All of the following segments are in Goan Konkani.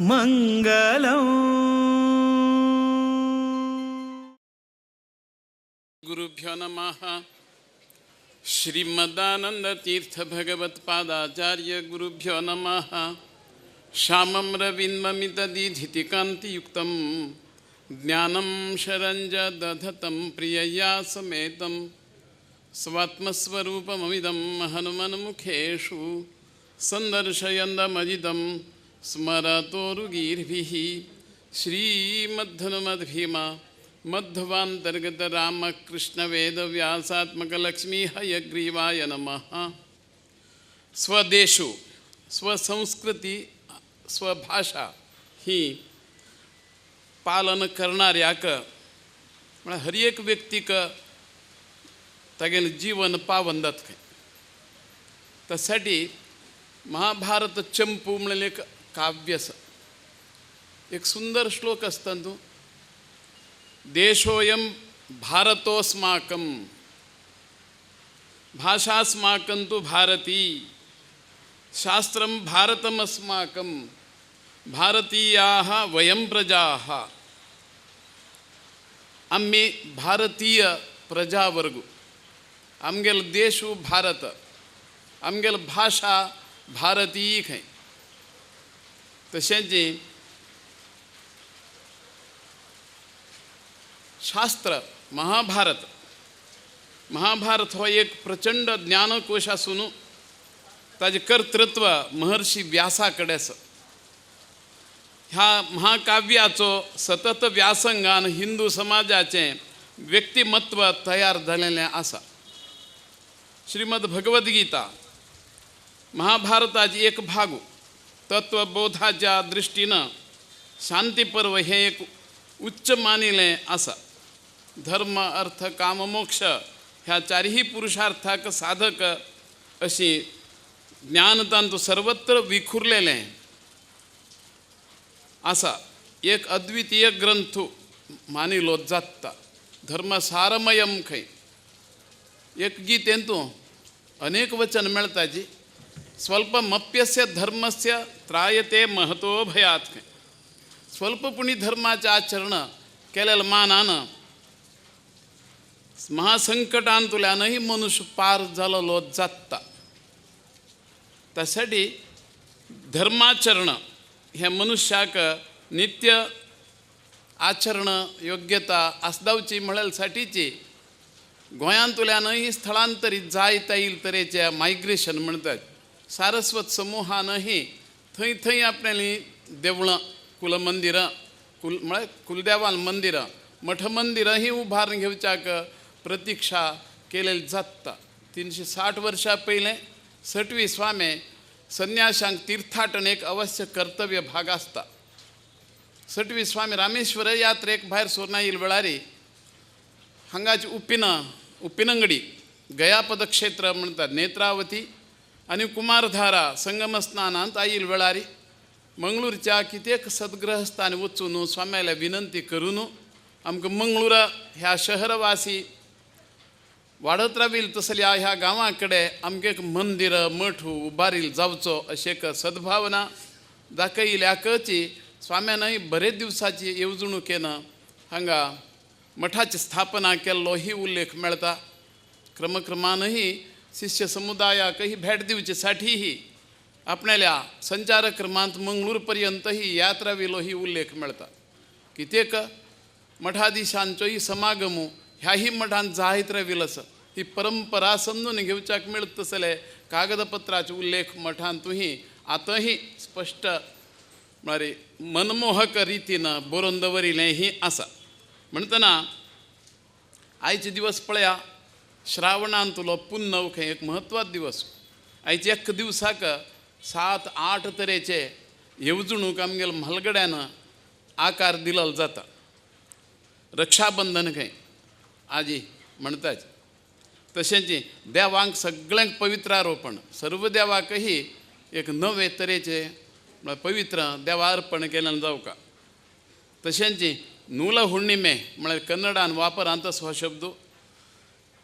మంగళం. गुरुभ्यो नमः। श्रीमदानंद तीर्थ भगवत्पादाचार्य गुरुभ्यो नमः। श्यामं रविन्ममितदीधितिकान्तियुक्तं ज्ञानं शरञ्ज दधतं प्रियया समेतं स्वात्मस्वरूपममिदं हनुमन्मुखेषु सन्दर्शयन्दमजितं स्मरतोरुगीर्भिः। श्रीमद्धनुमद्भीमा मध्वांतर्गत रामकृष्ण वेद व्यासात्मक लक्ष्मी हयग्रीवाय नमः। स्वदेशु स्वसंस्कृती स्वभाषा ही पालन करणाऱ्याक म्हळ्यार हर एक व्यक्तीक तागेलें जीवन पावन जाता खंय. त्यासाठी महाभारत चंपू म्हणलें एक काव्य आसा, एक सुंदर श्लोक आसता तूं. देशोयं भारतोस्माकं भाषास्माकं तु भारती शास्त्रं भारतमस्माकं भारतीयाः वयं प्रजाः. आमी भारतीय प्रजावर्ग, आमगेलो देशू भारत, आमगेलो भाषा भारतीय खंय. तशेंच शास्त्र महाभारत, महाभारत हो एक प्रचंड ज्ञानकोश आसून ताजें कर्तृत्व महर्षी व्यासा कडेन आसा. ह्या महाकाव्याचो सतत व्यासंगान हिंदू समाजाचें व्यक्तिमत्व तयार जालेलें आसा. श्रीमद भगवद्गीता महाभारताची एक भाग, तत्वबोधाच्या दृश्टीन शांतीपर्व हें एक उच्च मानिलें आसा. धर्म अर्थ काम मोक्ष ह्या चारही पुरुषार्थाक साधक अशी ज्ञान तांतू सर्वत्र विखुरलेलें आसा. एक अद्वितीय ग्रंथ मानिलो जाता. धर्मसारमयम खंय एक गीतेंतू अनेक वचन मेळटा जी स्वल्पमप्यस्य धर्मस्य त्रायते महतो भयात खंय. स्वल्प पुणी धर्माचें आचरण केलेल्या मानान महासंकटांतल्यानही मनुष्य पार जालेलो जाता. त्यासाठी धर्माचरण हे मनुष्याक नित्य आचरण योग्यता आसदावची म्हळ्यासाठीची गोंयांतल्यानही स्थलांतरीत जायत येईल तरेचे मायग्रेशन म्हणतात. सारस्वत समूहानही थंय थंय आपल्याली देवळां कुलमंदिरां कुल म्हळ्यार कुलदेवान मंदिरां मठ मंदिरां ही उभारून घेवच्याक प्रतीक्षा केलेली जाता. 360 वर्षां पयलें सटवी स्वामी संन्याशांक तीर्थाटन एक अवश्य कर्तव्य भाग आसता. सटवी स्वामी रामेश्वर यात्रेक भायर सोरना येईल वेळारी हांगाची उपिना उपिनंगडी गयापदक्षेत्र म्हणतात नेत्रावती आनी कुमारधारा संगम स्नानांत आईल वेळारी मंगळूरच्या कित्येक सद्ग्रहस्थानी वचून स्वाम्याला विनंती करून आमकां मंगळूरा ह्या शहरवासी वाडत रावील तसल्या ह्या गांवा कडेन आमकां एक मंदिर मठ उबारील जावचो अशें एक सद्भावना दाखयल्याकची स्वाम्यानय बरेच दिवसाची येवजणुकेन हांगा मठाची स्थापना केल्लो ही उल्लेख मेळटा. क्रमक्रमानही शिष्य समुदायाकही भेट दिवचेसाठीही आपणाल्या संचारक्रमांत मंगळूर पर्यंतही यात्रा विलो ही उल्लेख मेळटा. कित्येक मठाधीशांचोही समागम ह्याही मठांत जायत राविल आसा. ही परंपरा समजून घेवच्याक मेळत तसले कागदपत्राचे उल्लेख मठांतूही आतांही स्पश्ट म्हळ्यार मनमोहक रितीन बरोवन दवरिल्लें ही आसा. म्हणटना आयचे दिवस पळया श्रावणांतलो पुन्नव खंय एक म्हत्वाचो दिवस. आयचे एक दिवसाक 7-8 तरेचे येवजणूक आमगेले म्हालगड्यान आकार दिलो जाता. रक्षाबंधन खंय आजी म्हणटाच, तशेंच देवांक सगळ्यांक पवित्रारोपण, सर्व देवाकही एक नवे तरेचे म्हळ्यार पवित्र देवार्पण केल्यान जावका. तशेंच नूल हुण्णिमे म्हळ्यार कन्नडान वापरांत हो शब्द.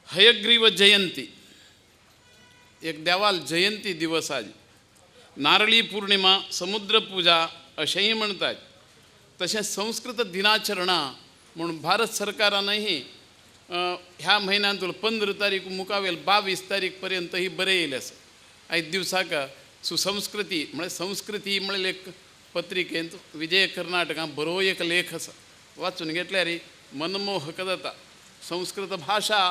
हयग्रीव जयंती एक देवाल जयंती दिवस आज. नारळी पौर्णिमा, समुद्र पूजा, अशेंय म्हणटात. तशेंच संस्कृत दिनाचरणां म्हूण भारत सरकारानही ह्या म्हयन्यांतून 15 तारीख मुखावेल 22 तारीख पर्यंत ही बरयलें आसा. आयज दिवसाक सुसंस्कृती म्हळ्यार संस्कृती म्हळ्यार एक पत्रिकेंत विजय कर्नाटकांत बरो एक लेख आसा, वाचून घेतल्यार मनमोहक जाता. संस्कृत भाशा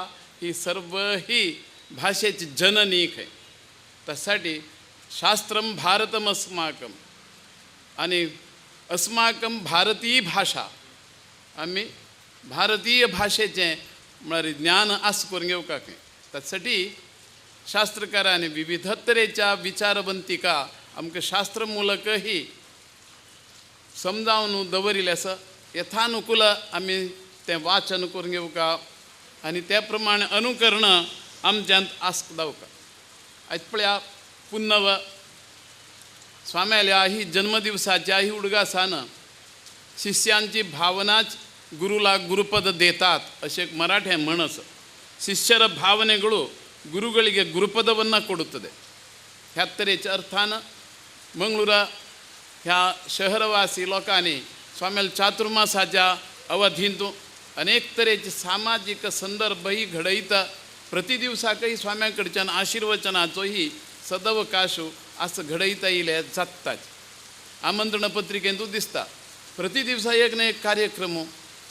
ही सर्व ही भाशेची जननी खंय, त्यासाठी शास्त्रम भारतम अस्माकम आणि अस्माकम भारतीय भाशा, आम्ही भारतीय भाषेचें म्हळ्यार ज्ञान आस करून घेवपाक खंय. त्यासाठी शास्त्रकारांनी विविध तरेच्या विचारवंतिका आमकां शास्त्रमूलकही समजावन दवरिल्लें आसा. यथानुकूल आमी तें वाचन करून घेवका आनी त्या प्रमाणे अनुकरण आमच्यांत आस्क दावका. आयज पळया पुन्नव स्वाम्याल्या ही जन्मदिवसाच्या ही उडगासान शिष्यांची भावनाच गुरुला गुरुपद देतात अशें एक मराठी म्हण आसा. ಶಿಷ್ಯರ ಭಾವನೆಗಳು ಗುರುಗಳಿಗೆ ಗುರುಪದವನ್ನು ಕೊಡುತ್ತದೆ. ह्या तरेच्या अर्थान मंगळूरा ह्या शहरवासी लोकांनी स्वाम्याल चातुर्मासाच्या अवधींत अनेक तरेचे सामाजीक संदर्भही घडयता. प्रति दिवसाकही स्वाम्या कडच्यान आशीर्वचनाचोही सदवकाश असं घडयता येयले जाताच. आमंत्रण पत्रिकेंतू दिसता प्रति दिवसा एक ना एक कार्यक्रम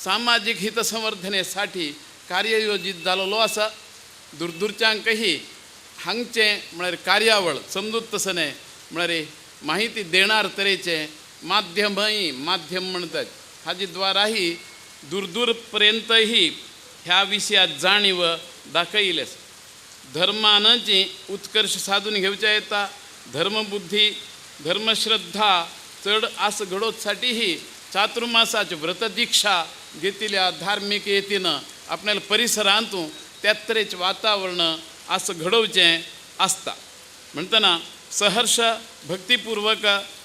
सामाजिक हितसंवर्धनेसाठी कार्ययोजित जाल्लो आसा. दूरदूरच्यांकही हांगचें म्हळ्यार कार्यावळ समजूत तसं न्हय म्हळ्यार माहिती देणार तरेचें माध्यमही माध्यम म्हणतात हाजे द्वाराही दूरदूरपर्यंतही ह्या विशयात जाणीव दाखयली आसा. धर्मानची उत्कर्ष साधून घेवच्या येता. धर्मबुद्धी धर्मश्रद्धा चड आस घडोवच्यासाठीही चातुर्मासाची व्रतदीक्षा घेतिल्या धार्मिक येतीनं आपल्याला परिसरांत त्या तरेचें वातावरण असं घडोवचें आसता. म्हणटना सहर्ष भक्तिपूर्वक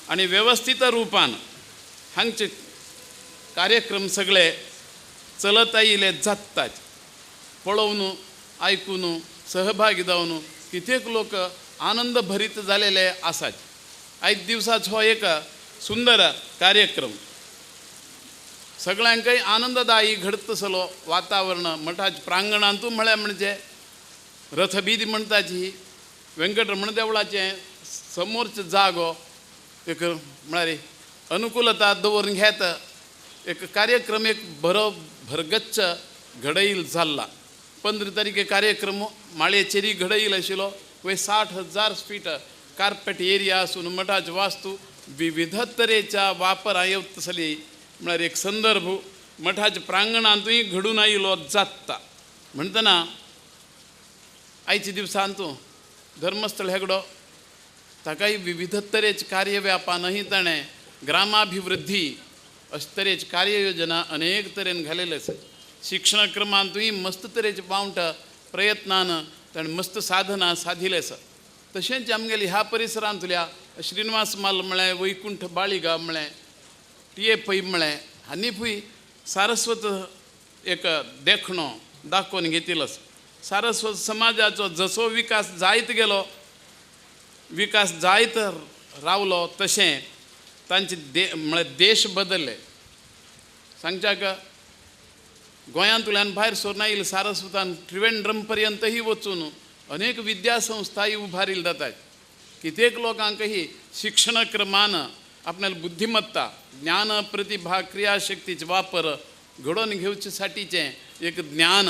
आनी वेवस्थीत रूपान हांगचे कार्यक्रम सगळे चलत आयिल्ले जाताच. पळोवन आयकून सहभागी जावन कितेक लोक आनंद भरीत जालेले आसात. आयज दिवसाचो हो एक सुंदर कार्यक्रम सगळ्यांकय आनंददायी घडतसलो वातावरण मठाच्या प्रांगणांतू म्हळ्यार म्हणजे रथबीदी म्हणटाची व्यंकटरमण देवळाचें समोरचो जागो एक म्हळ्यार अनुकूलता दवरून घेत एक कार्यक्रम एक बरो भरगच्च घडयल जाल्ला. 15 तारखे कार्यक्रम माळयेचेरय घडयल आशिल्लो. वय 60,000 फीट कार्पेट एरिया आसून मठाचे वास्तू विविध तरेच्या वापरा येवतसली म्हळ्यार एक संदर्भ मठाच्या प्रांगणांतूय घडून आयिल्लो जाता. म्हणटना आयच्या दिवसांत धर्मस्थळ हेगडो ताकाय विविध तरेचे कार्यव्यापानही ताणें ग्रामाभिवृद्धी अशे तरेची कार्ययोजना अनेक तरेन घालेले आसा. शिक्षणक्रमांतूय मस्त तरेचे पावंट प्रयत्नान ताणें मस्त साधना साधिल्लें आसा. तशेंच आमगेली ह्या परिसरांतल्या श्रीनिवास माल म्हळें, वैकुंठ बाळिगा म्हळें, टी ए पै म्हळें हांणी फूय सारस्वत एक देखणो दाखोवन घेतिल्लो आसा. सारस्वत समाजाचो जसो विकास जायत गेलो, विकास जायत रावलो तशें तांचे म्हळ्यार देश बदल्ले. सांगच्याक गोंयांतल्यान भायर सरून आयिल्ले सारस्वतान त्रिवेंद्रम पर्यंतही वचून अनेक विद्यासंस्थाय उबारिल्ल्यो जातात. कितेक लोकांकही शिक्षणक्रमान आपल्याला बुद्धिमत्ता ज्ञान प्रतिभा क्रियाशक्तीचे वापर घडोवन घेवचे साठीचें एक ज्ञान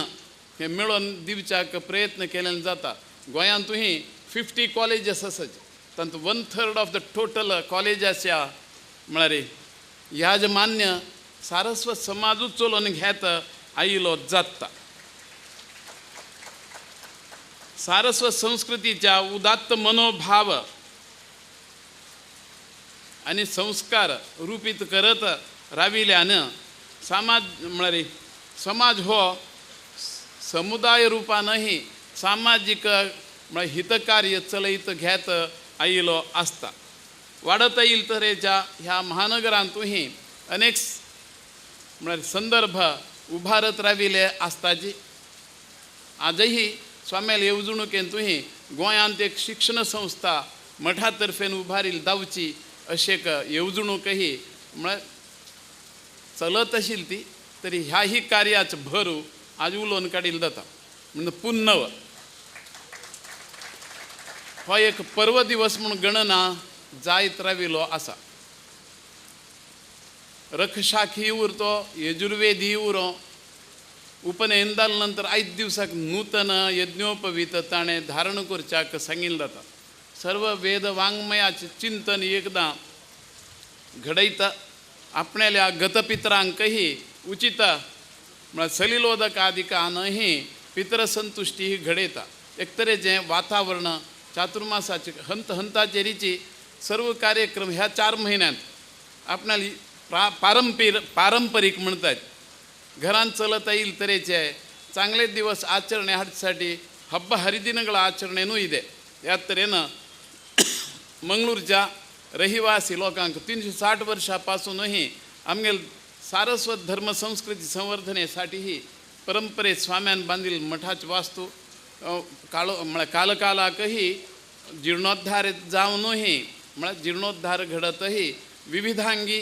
हें मेळोवन दिवच्याक प्रयत्न केल्ल्यान जाता. गोंयांतूय 50 कॉलेजीस आसात, तातूंत 1/3 ऑफ the total कॉलेजाच्या म्हळ्यार ह्या जे मान्य सारस्वत समाजूच चलोवन घेत आयिल्लो जाता. सारस्वत संस्कृतीच्या उदात्त मनोभाव आनी संस्कार रुपीत करत राविल्ल्यान समाज म्हळ्यार समाज हो समुदाय रुपानही सामाजीक म्हळ्यार हितकार्य चलयत घेत आयिल्लो आसता. वाडत येईल तरेच्या ह्या महानगरांतूय अनेक म्हळ्यार संदर्भ उभारत राविल्ले आसताची. आजही स्वाम्याल येवजणुकेंतूय गोंयांत एक शिक्षण संस्था मठा तर्फेन उबारिल जावची अशी एक येवजणूकही म्हळ्यार चलत आशिल्ली ती तरी ह्याही कार्याच भरू आज उलोवन काडिल्लो जाता. म्हणजे पुन्नव हो एक पर्व दिवस म्हूण गणना जायत राविल्लो आसा. रखशाखी उरतो, यजुर्वेदी उरो, उपनयन जाले नंतर आयज दिवसाक नूतन यज्ञोपवीत ताणें धारण करच्याक सांगिल्लें जाता. सर्व वेद वाङ्मयाचें चिंतन एकदां घडयता, आपणाल्या गतपितरांकही उचित म्हळ्यार सलिलोदकादिकानही पितरसंतुष्टी ही घडयता. एक तरेचें वातावरण चातुर्मासाचे हंत हंताचेरीची सर्व कार्यक्रम ह्या 4 म्हयन्यांत आपणाली पारंपरिक म्हणतात घरांत चलत येईल तरेचे चांगले दिवस आचरणे हाडसाठी हब्ब हरिदिनಗಳ ಆಚರಣೆನೂ ಇದೆ. ह्या तरेन मंगळूरच्या रहिवासी लोकांक 360 वर्षापासूनही आमगेल सारस्वत धर्म संस्कृती संवर्धनेसाठीही परंपरेत स्वाम्यान बांधील मठाचे वास्तू काळो म्हळ्यार कालकालाकही जीर्णोद्धार जावनूही म्हळ्यार जीर्णोद्धार घडतही विविधांगी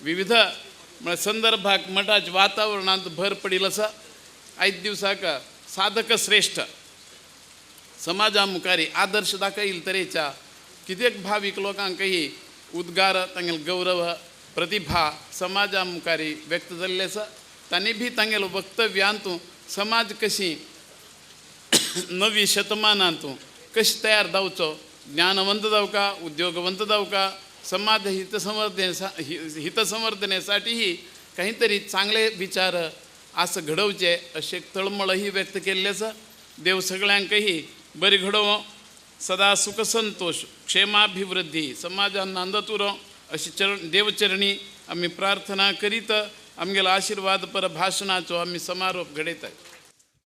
विविध म्हळ्यार संदर्भाक मठाच्या वातावरणांत भर पडिल आसा. आयज दिवसाक साधक श्रेष्ठ समाजा मुखारी आदर्श दाखयल तरेच्या कितेक भावीक लोकांकही उद्गार तांगेलो गौरव प्रतिभा समाजा मुखारी व्यक्त जाल्ले आसा. तांणी बी तांगेलो वक्तव्यांतू समाज कशी नवी शतमानांतू कशी तयार जावचो, ज्ञानवंत जावका, उद्योगवंत जावका, समाज हितसंवर्धनेसाठीही काहीतरी चांगले विचार असं घडोवचे अशें तळमळही व्यक्त केल्लें आसा. देव सगळ्यांकही बरी घडोवं, सदा सुख संतोष क्षेमाभिवृद्धी समाजान नांदत उरो अशी देवचरणी आमी प्रार्थना करीत आमगेलो आशिर्वाद पर भाशणाचो आमी समारोप घडयतात.